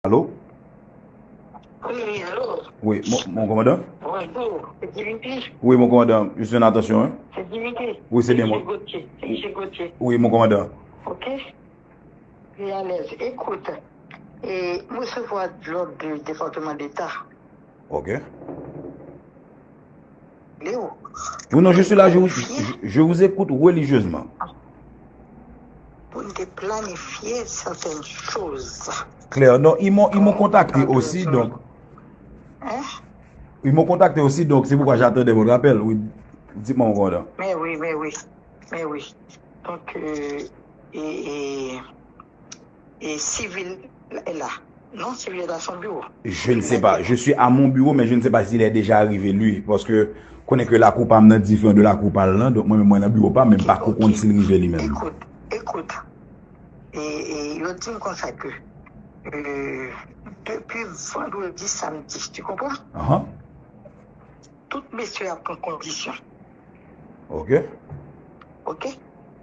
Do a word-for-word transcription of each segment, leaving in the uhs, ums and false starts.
Allô? Oui, allô? Oui, mon, mon commandant? Bonjour, c'est Dimitri. Oui, mon commandant, je suis en attention, hein? C'est Dimitri. Oui, c'est bien moi. Gauthier. C'est Michel Gauthier. Oui, mon commandant. Ok? Très à l'aise. Écoute, et moi, je vois de l'ordre du département d'État. Ok. Léo. Oui, non, je suis là, je vous, je, je vous écoute religieusement. Pour nous planifier certaines choses. Clair. Non, ils m'ont, ils m'ont contacté aussi, donc. Hein? Ils m'ont contacté aussi, donc c'est pourquoi j'attendais votre appel. Oui, dites-moi, mon commandant. Mais oui, mais oui, mais oui. Donc, euh, et, et, et civil est là. Non, civil est à son bureau. Je ne sais pas. Je suis à mon bureau, mais je ne sais pas s'il est déjà arrivé, lui. Parce que, konnen ke lakou pa m nan diferan de lakou pa l lan. Donk, mwen menm, mwen nan biwo pa m, men m pa ko konn si l rive li menm. Écoute, écoute. Et, et yo di m konsa ke, euh, depuis vendredi, samedi, tu comprends? Ahan. Tout mesye ap pran kondisyon. Ok. Ok?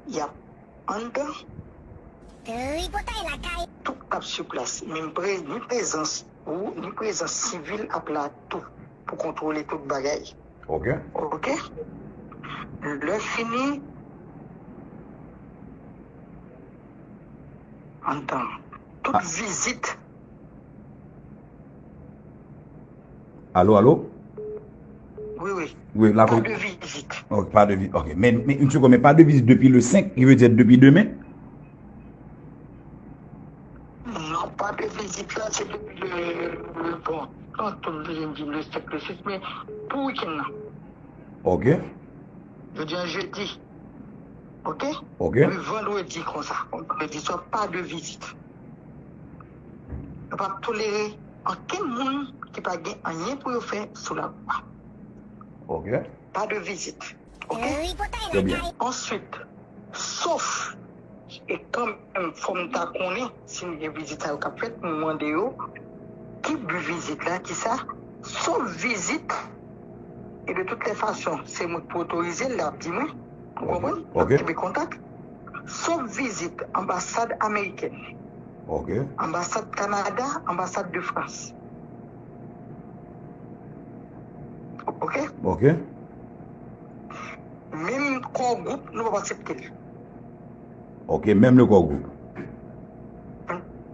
Y ap anndan. Tripotay lakay. Tout ap sou plas. Menm pre, ni prezans ou, ni prezans sivil ap la tou pou kontwole tout bagay. Ok. Ok? Lè fini, anndan. Tout vizit. Allô, allô? Oui, oui. Oui, la Pas ko- de visite. Ok, pas de visite. Ok, mais, mais une seconde, mais pas de visite depuis le cinq, qui veut dire depuis demain? Non, pas de visite là, c'est depuis le, le, bon, quand on vient de dire le cinq, le six, mais pour week-end là. Ok. Je dis un jeudi. Ok? Ok. Le vendredi comme ça. Vendredi soir, pas de visite. Yo p ap tolere ankenn moun ki pa gen anyen pou yo fè sou la lwa. Ok. Pas de visite. Ok? Très bien. Answit, sof, e kanmenm fò m ta konnen si m gen vizit sa yo k ap fèt, m mande yo ki bi vizit la, ki sa, sof vizit, e de tout lè fason, se mwen k pou otorize l, l ap di mwen, ou konprann? N ap Ok. Kenbe kontak. Sof vizit anbasad amerikèn, Ok. anbasad Kanada, anbasad de Frans. Ok? Ok. Menm Core Group, nou p ap aksepte l. Ok, menm le Core Group.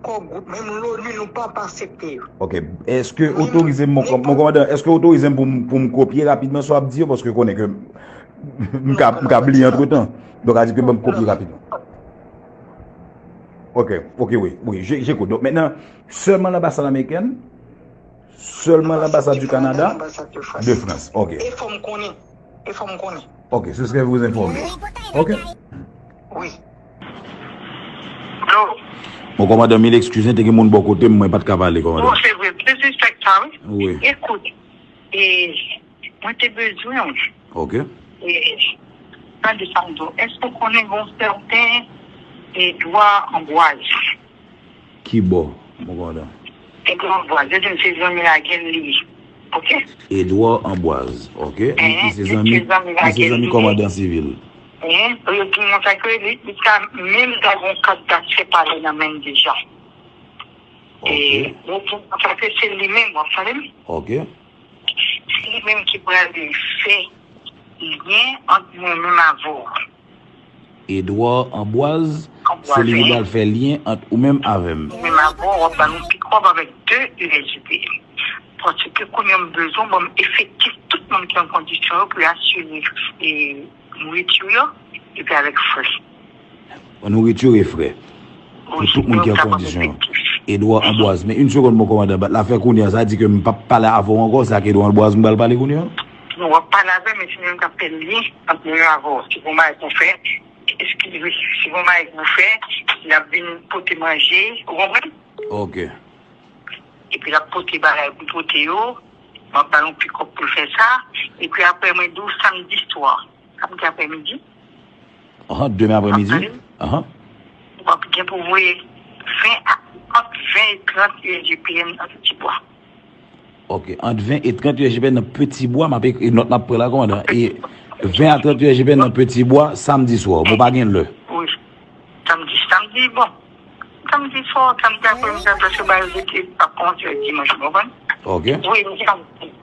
Core Group, menm l'ONU, nou p ap aksepte yo. Ok. Èske otorize m, mon, mon kòmandan, èske otorize m pou m, pou m kopye rapidman sa w ap di yo, paske konnen ke m ka, m ka bliye antretan. Donk, a di ke ban m kopye rapidman. Ok, ok, wi, wi, je, j'écoute. Donk, mentnan, sèlman lanbasad amerikèn, sèlman lanbasad du Canada, Anbasad de Frans. De Frans, ok. E fò m konnen. E fò m konnen. Ok, ce serait vous informer. Ok. Wi. Allô? Bon, kòmandan, mil eskiz, te gen moun bò kote m, mwen pa t ka pale, kòmandan. Bon, se vre. Disrespect sa, wi. Wi. Ekout, e, mwen te bezwen w. Ok. E, tande sa m di w. Èske w konnen yon sèten Edouard Ambroise? Ki bò, mon kòmandan? Edouard Ambroise, yo di m se zanmi Lagèn li ye. Ok? Edouard Ambroise, ok. Li, li se zanmi, li se zanmi kòmandan sivil. Hein? Yo di m konsa ke li, li ka menm ta gon kat daksè pale nan men l deja. E, Ok. yo di m konsa ke se li menm, w ap tande m? Ok. Se li menm ki pral fè lyen ant mwen menm avè w. Edouard Ambroise, se li ki pral fè lyen ant ou menm avè m. Menm avè w, w ap ba nou pikòp avèk de U S G P M. Paske kounye a m bezwen ban m efektif tout moun ki an kondisyon yo pou yo asire, e, nouriti yo, epi avèk frè. Nouriti e frè. Pou tout moun ki an kondisyon. Edouard Ambroise. Men yon segonn, mon kòmandan, bat la fè kounye a, sa di ke m p ap pale avè w ankò, se ak Edouard Ambroise m pral pale kounye a? Non, w ap pale avè m, men se li menm k ap fè lyen ant mwen avè w. Si gon bagay pou fè, eskize, si gon bagay pou fè, l ap vin pote manje, ou konprann? Ok. Epi l ap pote bagay pou pote yo, m ap ba l yon pikòp pou l fè sa, epi apre mwen di w samdi swa, samdi aprèmidi. Ahan, demen aprèmidi? Ahan. W ap gen pou voye ven a, ant ven e trant U S G P M nan Ti Bwa. Ok, ant ven e trant U S G P M nan Ti Bwa, m ap ekri nòt m ap pran la, kòmandan. E ven a trant U S G P M nan Ti Bwa, samdi swa. Bon, pa gen lè. Wi. Samdi, samdi, bon. Samdi swa, samdi apremidi, apre se ba yo rete, pa kòmanse dimanch, ou konprann? Ok. Wi, m di, m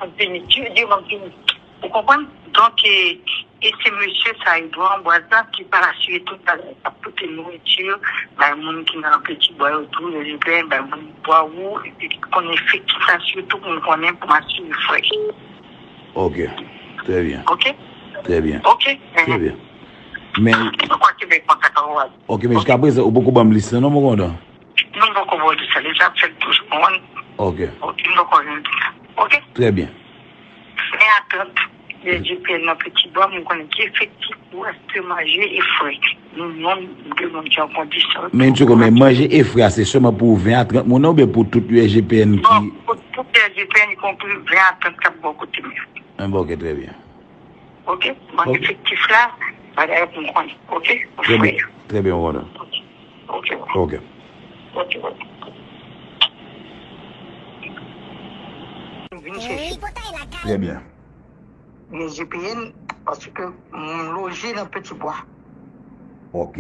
ap vini, di, di, m ap vini. Ou konprann? Donk, e, e se mesye sa, Edouard Ambroise la, ki pral asire tout bagay, k ap pote nouriti, bay moun ki nan Peti Bwa yo tou, yo libere, bay moun bwa ou, epi ki konn efektif la, sitou pou m konnen, pou m asire frè. Ok. Trè byen. Ok? Trè byen. Ok? Trè byen. Men, mwen kwè ke men kontak an wad. Ok, men jiska prezan, ou poko ban m lis lan, non, mon kondan? Non, m poko ba w lis lan, deja ap fèt toujou, konprann? Ok. Ok, m poko jwenn lis lan. Ok? Trè byen. Ven a trant, L G P N nan Peti Bwa, m konnen ki efektif pou achte manje e frè. Nou menm, de moun ki an kondisyon. Men, yon segonn, men manje e frè a, se sèlman pou ven a trant moun nan oubyen pou tout U S G P N ki... Non, pou tout U S G P N, ikonpri ven a trant k ap bò kote m yo. Enben, ok, trè byen. Ok? Bon, efektif la, bagay pou m konnen. Ok? Trè byen, trè byen, mon kondan. Ok. Ok. Ok, ok. Vin chèche. Trè byen. L G P N, paske m loje nan Peti Bwa. Ok,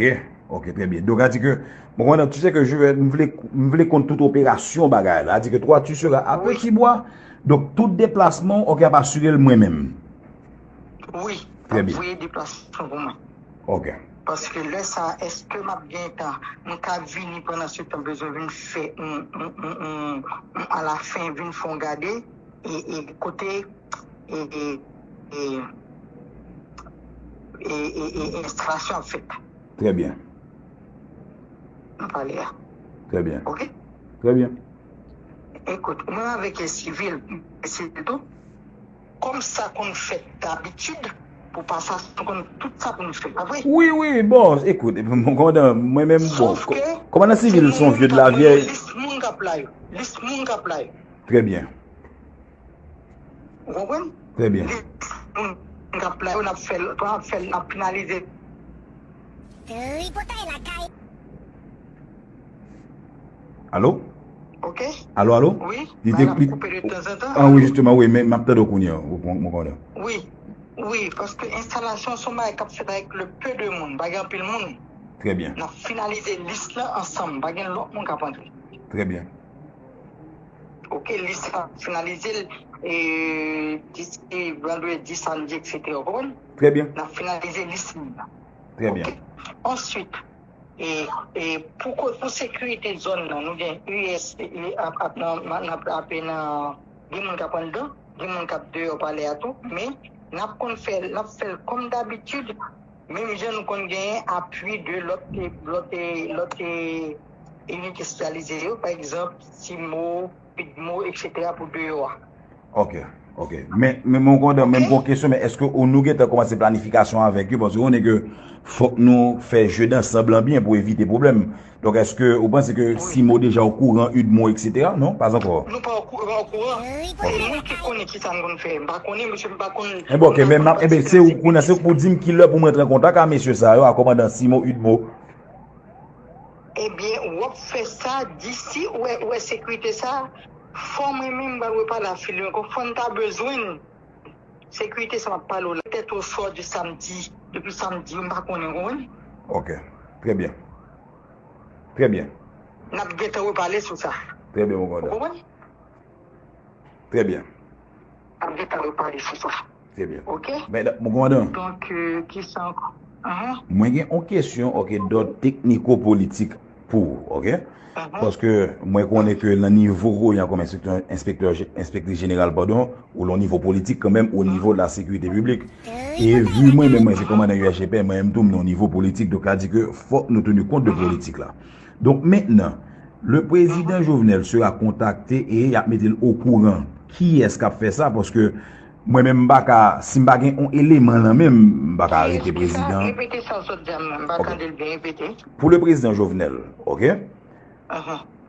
ok, trè byen. Donk, sa di ke, mon kondan, tu sais que je vais, m vle, m vle konn tout operasyon bagay la. Sa di ke toi, tu seras à Peti Bwa. Donk, tout deplasman, ok, ap asire l mwen menm. Wi, trè byen. Ap voye deplasman pou mwen. Ok. Paske lè sa, èske m ap gen tan? Mwen ka vini pandan se tan, bezwen vin fè, m, m, m, m, m, alafen, vin fè yon gade, e, e kote, e, e, e, e, e, e enstalasyon ap fèt. Trè byen. Nou pale a. Trè byen. Ok? Trè byen. Ekout, mwen avèk sivil, sivil tou, kòm sa konn fèt dabitid, pou pa sa, nou konn tout sa pou nou fè, pa vre? Wi, wi, bon, ekout, mon kondan, mwen menm, bon, kòmandan sivil se yon vye de la vyèj. Lis moun k ap la yo. Lis moun k ap la yo. Trè byen. Ou konprann? Trè byen. Lis moun k ap la yo, n ap fè l, n ap fè l, n ap finalize. Tripotay lakay. Alo? Ok. Alo, alo? Wi, li te, bagay la li koupe de tanzantan. Ah, wi, jisteman, wi, men m ap tande w kounye a, ou, mon kondan. Wi, wi, paske enstalasyon se yon bagay k ap fèt avèk le peu de moun, pa gen anpil moun. Trè byen. N ap finalize lis lan ansanm, pa gen lòt moun k ap antre. Trè byen. Ok, lis la finalize l, e, disi vandredi, samdi, etsetera, ou konprann? Trè byen. N ap finalize lis li la. Trè byen. Ok. Answit, e, e, pou ko-, pou sekirite zòn nan, nou gen U S, e, ap, ap, nan, nan, nan, ap, nan, gen moun k ap anndan, gen moun k ap deyò palè a tou, men n ap konn fè, n ap fè l kòm dabitid, menm jan nou konn genyen apui de lòt, lòt, lòt, e, inite espesyalize yo, pa egzanp, CIMO, PIDMO, etsetera, pou deyò a. Ok, ok. Men, men, mon kondan, men m gon kesyon, men èske ou, nou gentan kòmanse planifikasyon avèk yo? Paske ou konnen ke fòk nou fè jeu d'ensemble lan byen pou evite pwoblèm. Donk, èske ou panse ke CIMO deja okouran, UDMO, etsetera? Non, pa ankò. Nou pa okouran, okouran. Se nou ki konnen ki sa n konn fè. M pa konnen, mesye, m pa konn. Enben, ok, men m ap, enben, se ou, kounye a, se ou pou di m ki lè pou mwen rantre an kontak ak mesye sa yo, a kòmandan CIMO, UDMO. Ebyen, w ap fè sa disi, ou wè, ou wè sekirite sa, fò mwen menm m pral repale a Fili ankò, fò n ta bezwen l. Sekirite sa m ap pale w la, petèt oswa di samdi, depi samdi, m pa konnen, w konprann? Ok, trè byen. Trè byen. N ap gentan repale sou sa. Trè byen, mon kondan. Ou konprann? Trè byen. N ap gentan repale sou sa. Trè byen. Ok? Men, mon kondan. Donk, euh, kisa ankò? Ahan. Mwen gen yon kesyon, ok, dòd tekniko-politik pou ou, ok? Ahan. Paske mwen konnen ke nan nivo ou ye kòm enspektè, enspektè, enspektris jeneral, padon, ou lan nivo politik kanmenm, o nivo de la sekirite piblik. E vi mwen menm, mwen se kòmandan U S G P N, mwen menm tou, m nan nivo politik, donk sa di ke fòk nou teni kont de politik la. Donk, mentnan, le prezidan Jovenel sera kontakte e y ap mete l okouran kiyès k ap fè sa, paske mwen menm, m pa ka, si m pa gen yon eleman lan men m, m pa ka arete prezidan. Repete sa w sot di a, m pa tande l byen, repete. Pou le prezidan Jovenel, ok?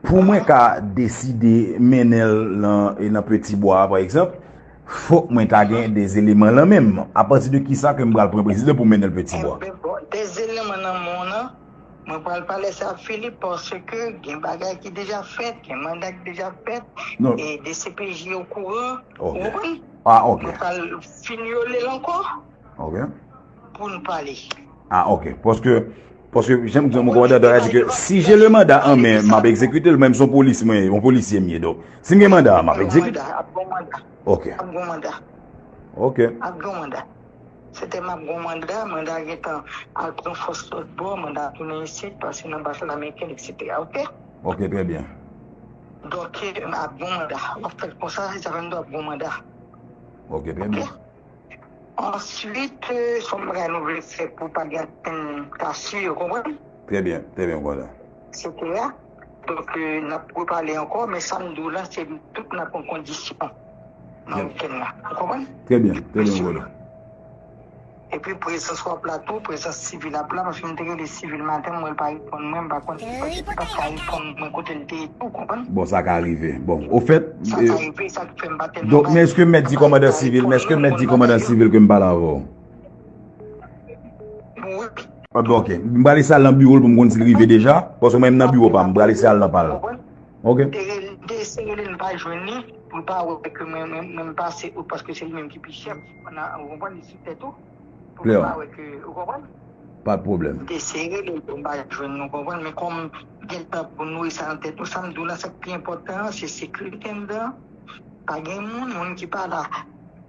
Pou mwen ka deside mennen l nan, e nan Peti Bwa a, pa egzanp, fòk mwen ta gen de eleman lan men m. Apati de kisa ke m pral pran prezidan pou mennen l Peti Bwa? Enben, bon, de eleman nan men w lan, mwen pral pale sa ak Filip, paske gen bagay ki deja fèt, gen manda ki deja fèt, e D C P J okouran, ou konprann? Ah, ok. Mwen pral finyole l ankò pou n pale. Ah, ok. Paske Paske, jan m di, mon kòmandan, ta di ke si j'ai le mandat en main, m ap egzekite l, menm si yon polis, mwen, yon polisye m ye. Donk, si m gen manda a, m ap egzekite. Manda, ap gon manda. Ok. Ap gon manda. Ok. Ap gon manda. Se te m ap gon manda, manda gentan al pran fòs lòt bò, manda tounen isit, pase nan baz ameriken, et cetera. Ok? Ok, trè byen. Donk, ap gon manda. W ap fè l konsa, sa fè m di w ap gon manda. Ok, trè byen. Answit, se yon bagay nou vle fè pou pa gen ankenn kase, ou konprann? Trè byen, trè byen, m kontan. Etsetera. Donk, n ap repale ankò, men sa m di w la, se tout nan kondisyon nan wikenn nan. Ou konprann? Trè byen, trè byen, m kontan. Epi prezans w ap la tou, prezans sivil ap la, paske m te rele sivil maten, m wè l pa reponn mwen, m pa konn si se paske li pa t ka reponn mwen kote l te ye tou, ou konprann? Bon, sa ka rive. Bon, ofèt, sa ka rive, sa k fè m pa tèlman... Donk, men èske m mèt di kòmandan sivil, men èske m mèt di kòmandan sivil ke m pale avè w? Wi. Ah, bon, ok. M prale sa al nan biwo l pou m konn si l rive deja. Paske mwen menm nan biwo pa m, m prale sa al nan pa l. Ok. M te rele, m te eseye rele l, m pa jwenn li. Pou l pa wè ke mwen, mwen, mwen m pase out paske se li menm ki pi chèf. Ou konprann, li sou tèt ou. Pou l pa wè ke, ou konprann? Pa de pwoblèm. M te eseye rele l, m pa jwenn li, ou konprann? Men kòm gen tan pou nouri sa nan tèt nou, sa m di w la, sa k pi enpòtan an, se sekirite anndan. Pa gen moun, moun ki pa la,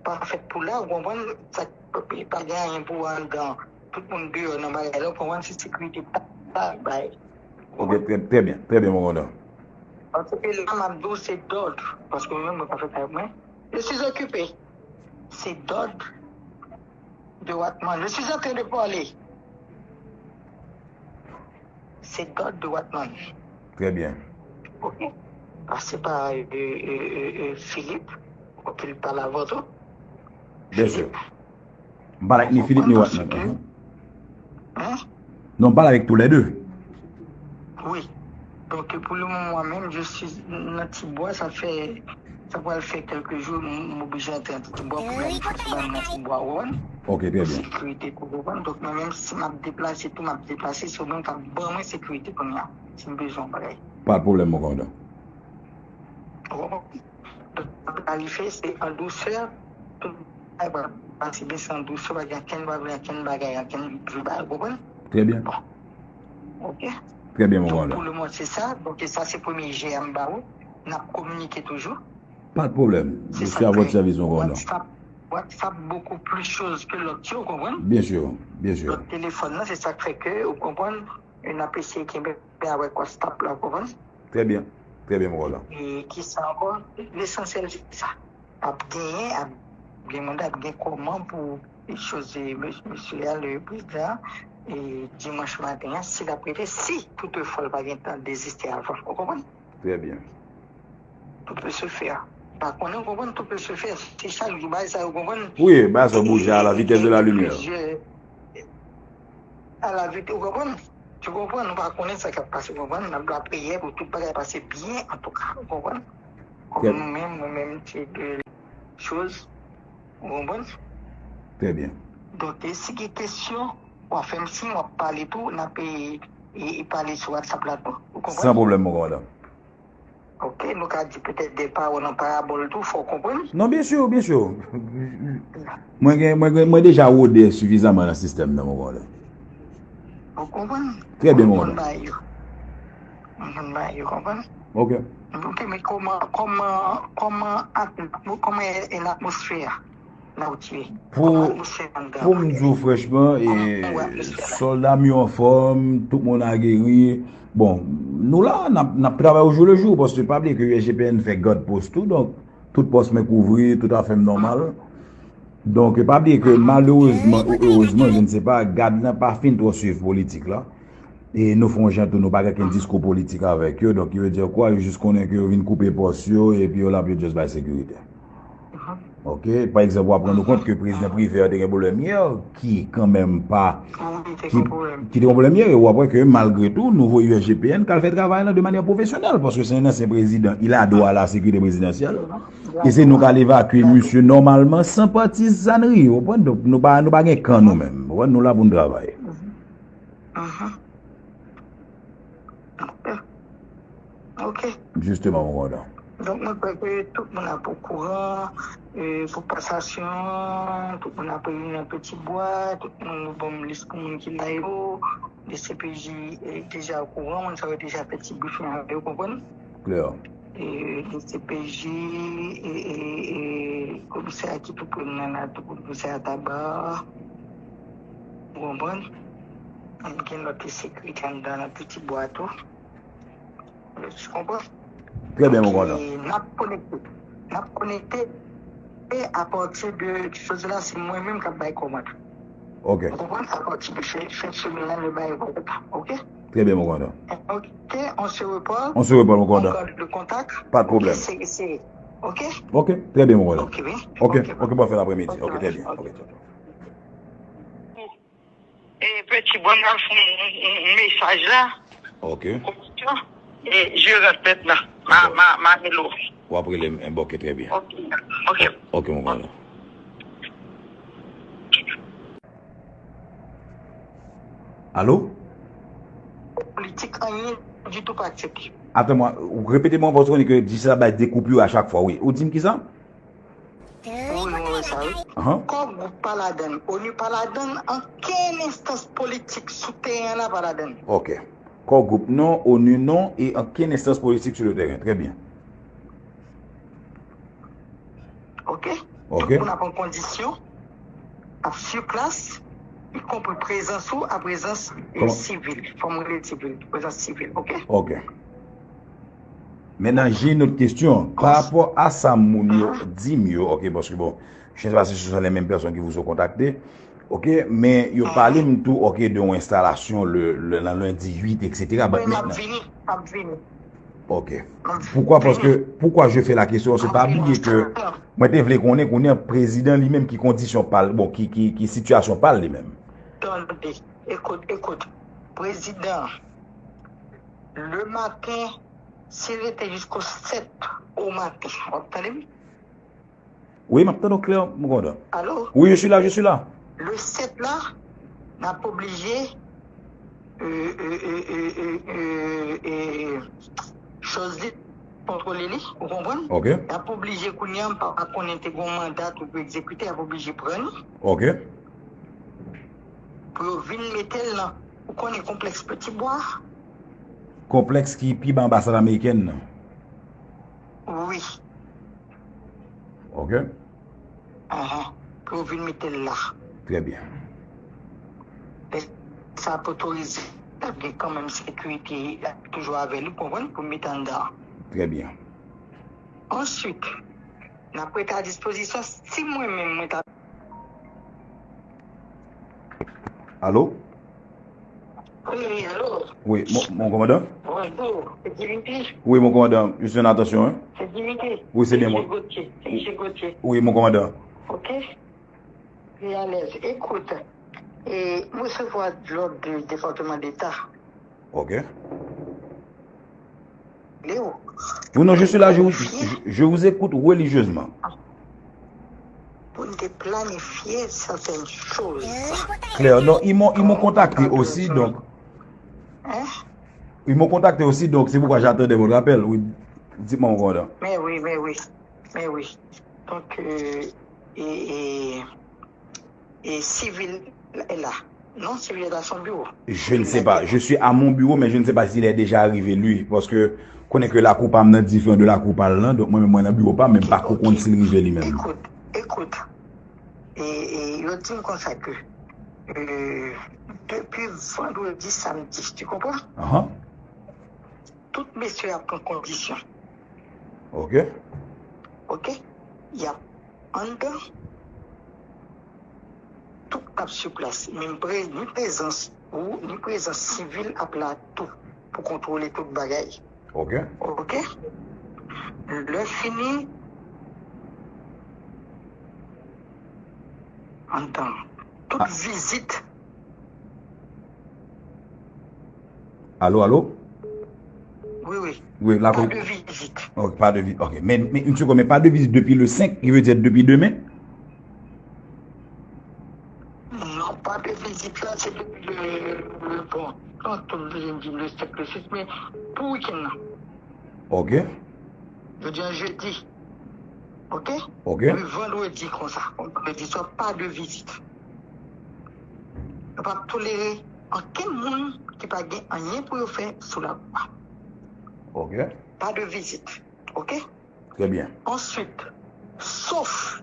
pa fèt pou la, ou konprann? Sa, pa gen anyen pou anndan. Tout moun deyò nan bagay la, ou konprann, se sekirite pa bay. Ok, trè, trè byen, trè byen, mon kòmandan. Paske la, m ap di w, se dòd, paske mwen menm, mwen pa fèt avèk mwen. Je suis occupé. Se dòd de Watman. Je suis en train de parler. Se dòd de Watman. Trè byen. Ok. Pase pa, euh, euh, euh, euh, Philippe, pou ke l pale avè w tou. Byen si. Philippe. M pale ak ni Philippe ni Watman. Hein? Non, m pale avèk toulède. Wi. Donk, pou le moman, mwen menm, je suis nan Tibwa, sa fè, sa pral fè kèlke jou, m, m oblije antre nan Tibwa pou m al fè nan Tibwa, ou konprann? Ok, trè byen. Sekirite, ou konprann? Donk, mwen menm, si m ap deplase tou, m ap deplase, se ou menm k ap ban mwen sekirite kounye a, si m bezwen yon bagay. Pa de pwoblèm, mon kòmandan. Ou konprann? Donk, sa pral rive, se an dousè, tout bagay pral pase byen, se an dousè, pa gen ankenn, pa gen ankenn bagay, ankenn vye bagay, ou konprann? Trè byen. Bon. Ok. Trè byen, mon kòmandan. Donk, pou le moman, se sa. Donk, sa, se premye je a m ba ou. N ap kominike toujou. Pa de pwoblèm. Je suis à votre service, mon kòmandan. WhatsApp, WhatsApp beaucoup plus chose que lòt yo, ou konprann? Byen si, byen si. Donk, telefòn nan, se sa k fè ke, ou konprann, n ap eseye kenbe avèk WhatsApp la, ou konprann? Trè byen. Trè byen, mon kòmandan. E kisa ankò? Lesansyèl, se sa. Ap genyen, ap gen manda, ap gen kòman pou choz, mesye a, le prezidan, e dimanch maten an, si l ap rete, si toutefwa l pa gen tan deziste avan. Ou konprann? Trè byen. Tout peut se faire. Pa konnen, ou konprann, tout peut se faire. Se chak jou bagay sa, ou konprann? Wi, bagay sa bouje à la vitesse de la lumière. Plizyè, à la vitesse, ou konprann? Tu comprends? Nou pa konnen sa k ap pase, ou konprann? N ap lapriyè pou tout bagay pase byen, antouka, ou konprann? Kòm nou menm, nou menm, se de choz, ou konprann? Trè byen. Donk, e si gen kesyon, w ap fè m siy, w ap pale tou, n ap e, e, e pale sou WhatsApp la tou, ou konprann? San pwoblèm, mon kòmandan. Ok, nou ka di petèt de pawòl an parabòl tou, fò w konprann. Non, byen si, byen si. Mwen gen, mwen gen, mwen deja wode sifizaman nan sistèm nan, mon kòmandan. Ou konprann? Trè byen, mon kòmandan. Mwen konn bagay yo. Mwen konn bagay yo, konprann? Ok. Ok, men kòman, kòman, kòman at-, kòman e, e latmosfè a? Pou, pou m di w franchman, e, sòlda m yo anfòm, tout moun ageri. Bon, nou la, n ap, n ap travay au jour le jour, paske pa bliye ke U S G P N fè gad pòs tou, donk, tout pòs mwen kouvri, tout afè m nòmal. Donk, pa bliye ke malerezman ou erezman, je ne sais pas, gad lan pa fin twò swiv politik la. E nou fè yon jan tou, nou pa gen okenn diskou politik avèk yo, donk, ki vle di kwa, yo jis konnen ke yo vin koupe pòs yo, epi yo la pou yo just bay sekirite. Ok, pa egzanp, w ap rann ou kont ke prezidan Privert te gen pwoblèm yè, ki kanmenm pa, ki, ki te gen pwoblèm yè, e w ap wè ke malgre tou, nou voye U S G P N k al fè travay la de manyè pwofesyonèl, paske se yon ansyen prezidan, il a droit à la sécurité présidentielle, e se nou k al evakye misye nòmalman, san patizannri, ou konprann? Donk, nou pa, nou pa gen kan nou menm, ou konprann? Nou la pou n travay. Ok. Jisteman, mon kòmandan. Donk, mwen kwè ke tout moun ap okouran, e, pou pasasyon, tout moun ap reyini nan Peti Bwa, tout moun, nou ban m lis pou moun ki la yo, D C P J deja okouran, moun sa yo deja fè ti brifen avè yo, konprann? Klè. E, D C P J, e, e, e, komisè a ki tou pre m nan la, tou komisè a Taba, ou konprann? Gen lòt sekirite anndan nan Piti Bwa tou. Ou konprann? Trè byen, mon kontan. N ap konekte. N ap konekte e apati de jodi la, se mwen menm k ap bay kòmand. Ok. Ou konprann? Apati de fen, fen semèn nan, nou bay kòmand. Ok? Trè byen, mon kontan. Ok, on se reparle. On se reparle, mon kontan. On garde le contact. Pa de pwoblèm. Ok, se, se, ok? Ok, trè byen, mon kontan. Ok, wi. Ok, ok, bòn fen aprèmidi. Ok, trè byen. Ok. E peti, bon, m ap fè yon, yon, yon mesaj la. Ok. E je rant mentnan. Ma, ma, ma rele w. W ap rele m, eh, ok, trè byen. Ok, ok. Ok, mon kontan. Alo? Politik, anyen ditou pa aksepte. Atann mwen, repete mwen, paske w di sa bay de koupi a chak fwa, wi. Ou di m kisa? Wi, mwen wè sa, wi. Ahan. Kò gwoup pa ladann, onu pa ladann, ankenn enstans politik sou teren an la pa ladann. Ok. Kò gwoup non, onu non, e ankenn enstans politik sou le teren. Trè byen. Ok? Ok. Tout moun ap an kondisyon, ap sou plas, ikonpri prezans ou, a prezans, e, sivil. Fò m rele sivil, prezans sivil, ok? Ok. Maintenant, j'ai une autre question. Pa rapò a sa moun yo di m yo, ok, paske bon, je sais pas si ce sont les mêmes personnes qui vous ont contacté, ok, men yo pale m tou, ok, de yon enstalasyon le, le, nan lendi uit, et cetera. But maintenant, m ap vini, m ap vini. Ok. Poukwa? Paske, poukwa je fais la question, se pa bliye ke mwen te vle konnen, konnen prezidan li menm ki kondisyon pa l, bon, ki, ki, ki sitiyasyon pa l li menm. Tande, écoute, écoute. Prezidan, le matin, si l rete jisko sèt o maten, w ap tande m? Wi, m ap tande w klè, mon kontan. Alo? Wi, je suis là, je suis là. Le sèt la, n ap oblije, e, e, e, e, e, e, e, Choseline kontwole li, ou konprann? Ok. N ap oblije kounye a, m pa konnen te gon manda tou pou egzekite, y ap oblije pran li. Ok. Pou yo vin mete l nan, ou konnen konplèks Peti Bwa? Konplèks ki pi ba anbasad amerikèn nan. Wi. Ok. Ahan. Pou yo vin mete l la. Trè byen. Lè sa ap otorize, l ap gen kanmenm sekirite, l ap toujou avè li, ou konprann, pou mete anndan. Trè byen. Answit, n ap rete a dispozisyon si mwen menm mwen ta Alo? Wi, wi, alo. Wi, mon, mon kòmandan? Bonjou, se Dimitri? Wi, mon kòmandan, je suis en attention, hein? Se Dimitri? Wi, se byen mwen. Gauthier, se Misye Gauthier. Wi, mon kòmandan. Ok. Trè alèz. Ekout, e, m resevwa lòd de Depatman Deta. Ok. Leo. Oui, non, je suis là, je vous, je, je vous écoute religieusement. Pou n te planifye sètèn choz. Claire, non, ils m'ont, ils m'ont contacté aussi, donc. Hein? Ils m'ont contacté aussi, donc c'est pourquoi j'attendais votre appel. Oui, dites-moi, mon commandant. Mais oui, mais oui, mais oui. Donc, euh, et, et e sivil la? Non, sivil la son biwo. Je ne sais pas. Je suis à mon bureau, mais je ne sais pas s'il est déjà arrivé, lui. Paske konnen ke lakou pa m nan diferan de lakou pa l lan, donk mwen menm mwen nan biwo pa m, men m pa ko konn si l rive li menm. Ekout, ekout. E, e, yo di m konsa ke, euh, depi vandredi, samdi, tu comprends? Ahan. Tout mesye ap pran kondisyon. Ok. Ok. Y ap anndan. Tout ap sou plas. Menm pre-, ni prezans ou, ni prezans sivil ap la tou pou kontwole tout bagay. Ok. Ok. Lè fini, anndan. Tout vizit. Alo, alo? Wi, wi. Wi, la. Pa de vizit. Ok, pa de vizit. Ok. Men, men, une seconde, men pa de vizit depi le senk, ki vle di depi demen? Non, pa de vizit la, se depi le, le, bon, non, tout vizit di le senk, le sis, men pou wikenn nan. Ok. Jodi a jedi. Ok? Ok. Epi vandredi konsa. Vandredi swa pa de vizit. Nou p ap tolere Ankenn moun ki pa gen anyen pou yo fè sou lakou a. Ok. Pa de vizit. Ok? Très bien. Answit, sof,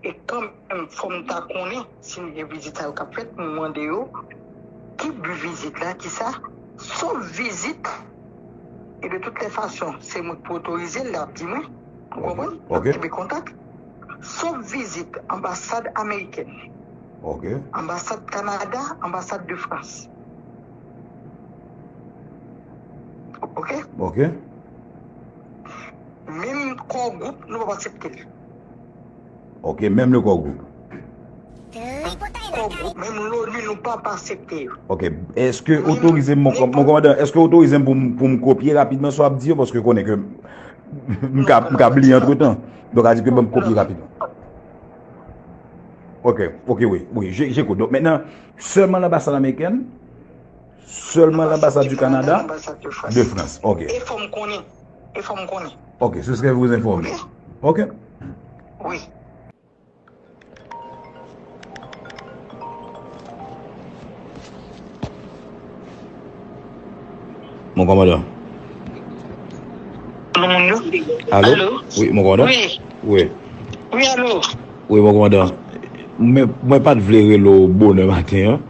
e kanmenm, fò m ta konnen si n gen vizit sa yo k ap fèt, m mande yo ki bi vizit la, ki sa, sof vizit, e de tout lè fason, se mwen k pou otorize l, l ap di mwen, ou konprann? N ap kenbe kontak. Sof vizit anbasad amerikèn, Ok. anbasad Kanada, anbasad de Frans. Ok? Ok. Menm Core Group, nou p ap aksepte l. Ok, menm le Core Group. Core Group, menm l'ONU, nou p ap aksepte yo. Ok, èske otorize m, mon kòmandan, èske otorize m pou m, pou m kopye rapidman sa w ap di yo, paske konnen ke m ka, m ka bliye antretan. Donk, a di ke ban m kopye rapidman. Ok, ok, wi, wi, je, j'écoute. Donk, mentnan, sèlman lanbasad amerikèn, sèlman lanbasad du Canada, de France. Ok. E fò m konnen. E fò m konnen. Ok, ce serait vous informer. Ok. Wi. Mon kòmandan. Alo? Wi, mon kòmandan? Wi. Wi, alo? Wi, mon kòmandan. Mwen, mwen pa t vle rele w bonè maten an.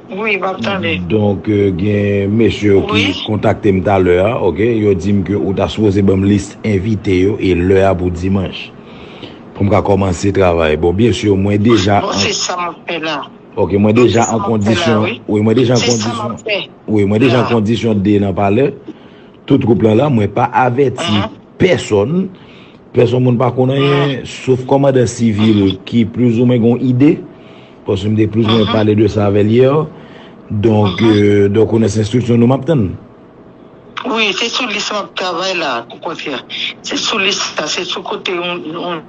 Wi, m ap tande. Donk, euh, gen mesye yo ki kontakte m talè a, ok? Yo di m ke ou ta sipoze ban m lis envite yo e lè a pou dimanch. Pou m ka kòmanse travay. Bon, byen si, mwen deja... Bon, se sa m ap fè la. Ok, mwen deja an kondisyon. Wi, mwen deja an kondisyon. Wi, mwen deja an kondisyon de nan palè. Tout gwoup lan la, mwen pa avèti pèsonn. Pèsonn moun pa konn anyen, sof kòmandan sivil ki plizoumwen gen yon ide. Paske m te plizoumwen pale de sa avè l yè. Donk, euh, donk, ou nan enstriksyon nou m ap tann. Wi, se sou lis m ap travay la, okontrè. Se sou lis la, se sou kote yon, yon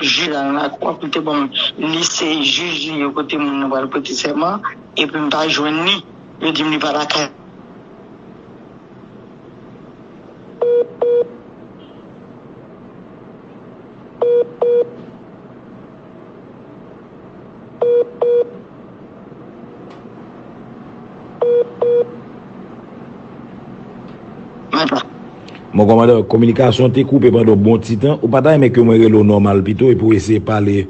jij la nan lakou a pou te ban m lis jij li yo kote moun nan pral prete sèman, epi m pa jwenn li, yo di m li pa lakay. Mon kòmandan, kominikasyon te koupe pandan yon bon ti tan. Ou pa ta renmen ke mwen rele w nòmal pito epi w eseye pale?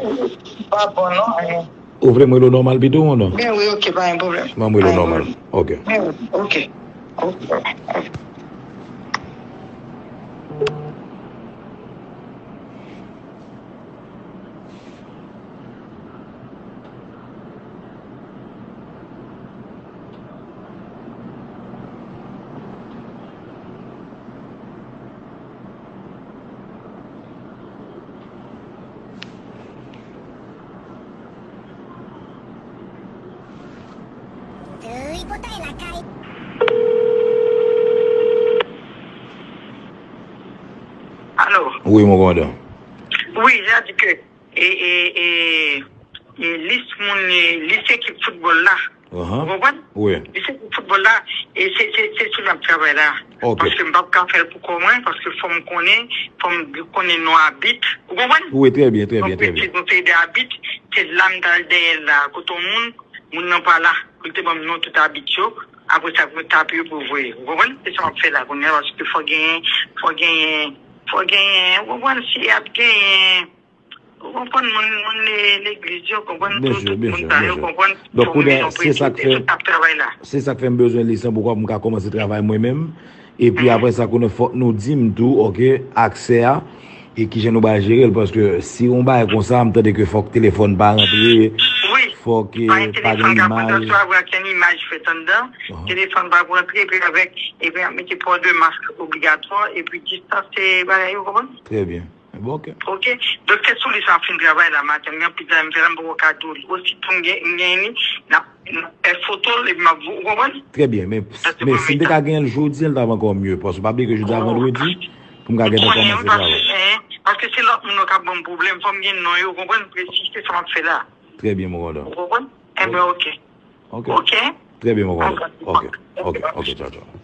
Pa bon non. Ou vle mwen rele w nòmal pito ou non? Ben wi, ok, pa gen pwoblèm. Ban m rele w nòmal. Ok. Ben wi, ok. Ok. Alo. Wi, mon kòmandan. Wi, sa di ke e, e, e, e lis moun, e, lis ekip foutbòl la. Ou konprann? Wi. Lis ekip foutbòl la, e se, se, se sou l ap travay la. Ok. Paske m p ap ka fè l pou kò mwen, paske fò m konnen, fò m konnen non abit. Ou konprann? Wi, trè byen, trè byen, trè byen. Donk, se yon seri de abit, se la m t al dèyè l la, kote yon moun, moun nan pa la, pou l te ban m non tout abit yo. Apre sa, pou tape yo pou voye. Ou konprann? Se sa m ap fè la kounye a, paske fò genyen, fò genyen, fò genyen, ou konprann, si y ap genyen, ou konprann, moun, moun le-, legliz yo, konprann, tout, tout moun sa yo, konprann, fò m gen yon prezidan, se sa k ap travay la. Se sa k fè m bezwen lis lan pou m ka kòmanse travay mwen menm. Epi apre sa, konnen fòk nou di m tou, ok, aksè a, e kijan nou ba jere l, paske si yon bagay konsa, m tande ke fòk telefòn pa rantre, fòk pa gen imaj. Telefòn pa pran trè, epi avèk, epi ap mete pò de mask obligatwa, epi distans, se bagay yo, konprann? Trè byen. Bon, ok. Ok. Donk, se sou li sa m fin travay la maten, m gen anpil travay m fè la, m poko ka di w li. Ositou m gen, m gen li, n ap, n ap fè foto l, epi m ap, ou konprann? Trè byen, men, men si m te ka genyen l jodi a, l t ap ankò mye, paske pa bliye ke jodi a vandredi, pou m ka gentan kòmanse travay. Paske se lòt moun yo k ap ban m pwoblèm, fò m gen non yo, ou konprann? Presi, se sa m ap fè la. Trè byen, mon kòmandan. Ou konprann? Enben, ok. Ok. Trè byen, mon kòmandan. Ok, ok, ok, tchaw, tchaw.